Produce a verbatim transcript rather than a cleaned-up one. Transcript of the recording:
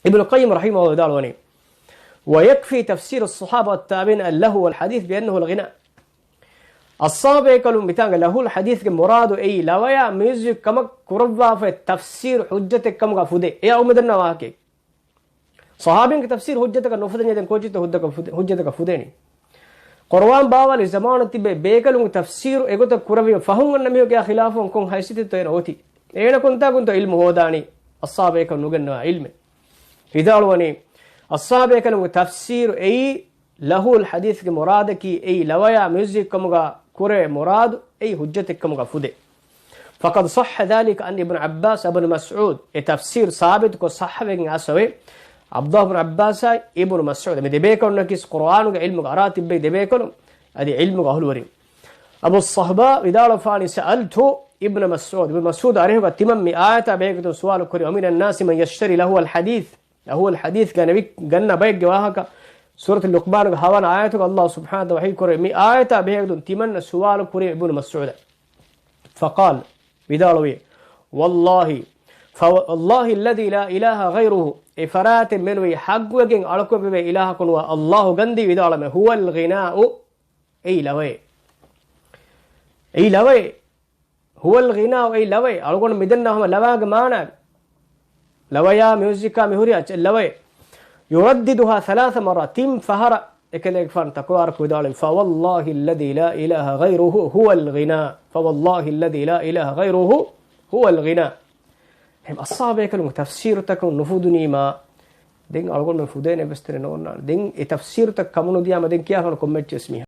އިބްނު ޤައްޔިމް ރަޙިމަހުﷲ ވިދާޅުވަނީ، "ويكفي تفسير الصحابة والتابعين اللهو والحديث بأنه الغناء." އައްޞަޙާބީކަލުން މިތާނގެ ލަހުވުލް ޙަދީޘްގެ މުރާދު އެއީ ލަވަޔާ މިއުޒިކް ކަމަށް ކުރައްވާފައި ތަފްސީރު ޙުއްޖަތެއް ކަމުގަ ފުދޭ. އެއާ އުމެދަންނަ ވާހަކައެއް. ޞަޙާބީންގެ ތަފްސީރު ޙުއްޖަތަކަށް ނުފުދެންޏާ ދެން ކޯޗިތަ ޙުއްޖަތަކަށް ފުދޭ-، ޙުއްޖަތަކަށް ފުދޭނީ؟ ޤުރުއާން ބާވާލި ޒަމާނު ތިބޭ ބޭކަލުންގެ ތަފްސީރު އެގޮތަށް ކުރެވި ފަހުން އަންނަ މީހުންގެ ޚިލާފުން ކޮން ހައިސިއްތެއްތޯ އޭނަ އޮތީ؟ އޭނަ ކޮންތާކުންތޯ ޢިލްމު ހޯދާނީ؟ އައްޞަޙާބީކަލުން ނުގެންނަވާ ޢިލްމެއް. ވިދާޅުވަނީ، އައްޞަޙާބީކަލުންގެ ތަފްސީރު އެއީ ލަހުވުލް ޙަދީޘްގެ މުރާދަކީ އެއީ ލަވަޔާ މިއުޒިކް ކަމުގަ ކުރެވޭ މުރާދު އެއީ ޙުއްޖަތެއް ކަމުގަ ފުދޭ. فقد صح ذلك عن ابن عباس وابن مسعود. އެ ތަފްސީރު ސާބިތުކޮށް ޞައްޙަވެގެން އައިސްފަވޭ ޢަބްދުﷲ ބިން ޢައްބާސާއި އިބްނު މަސްޢޫދު. މި ދެބޭކަލުންނަކީ ޤުރުއާނުގެ ޢިލްމުގަ އަރާ ތިއްބެވި ދެބޭކަލުން. އަދި ޢިލްމުގެ އަހުލުވެރިން. އަބޫ ޞަޙްބާ ވިދާޅުވެފާނީ، سألت ابن مسعود. އިބްނު މަސްޢޫދު، އިބްނު މަސްޢޫދު އަރިހުގަ ތިމަން މި އާޔަތާ ބެހޭގޮތުން ސުވާލު ކުރި، ومن الناس من يشتري لهو الحديث. ލަހުވުލް ޙަދީޘް ގަނެވި ގަންނަ ބައެއްގެ ވާހަކަ ސޫރަތުލް ލުޤްމާނުގެ ހަވަނަ އާޔަތުގަ ﷲ ސުބްޙާނަހޫ ވަތަޢާލާ ވަޙީ ކުރޭ. މި އާޔަތާ ބެހޭގޮތުން ތިމަންނަ ސުވާލު ކުރި އިބްނު މަސްޢޫދަށް. فقال، ވިދާޅުވި، والله، فوالله الذي لا إله غيره، އެ ފަރާތެއް މެނުވީ ޙައްޤުވެގެން އަޅުކަމެވޭ އިލާހަކު ނުވާ ﷲ ގަންދީ ވިދާޅަމެ، هو الغناء، އެއީ ލަވައޭ. އެއީ ލަވައޭ. هو الغناء، އެއީ ލަވައޭ. އަޅުގަނޑު މިދަންނަ ހަމަ ލަވާގެ މާނާ. ލަވަޔާ މިއުޒިކާ މިހުރިހާ ލަވައޭ. يرددها ثلاث مرات، ތިން ފަހަރަށް އެކަލޭގެފާނު ތަކުރާރު ކުރި ވިދާޅުވި، فوالله الذي لا إله غيره هو الغناء، فوالله الذي لا إله غيره هو الغناء. އެހެން އައްޞަޙާބީކަލުންގެ ތަފްސީރުތަކުން ނުފުދުނީމާ، ދެން އަޅުގަނޑުމެން ފުދޭނެ އެއްވެސް ތެރެއް ނޯންނާނެ. ދެން އެ ތަފްސީރުތައް ކަމުނުދިޔާމަ ދެން ކިޔާފަނަ ކޮންމެއްޗެއް ވެސް މީހާ.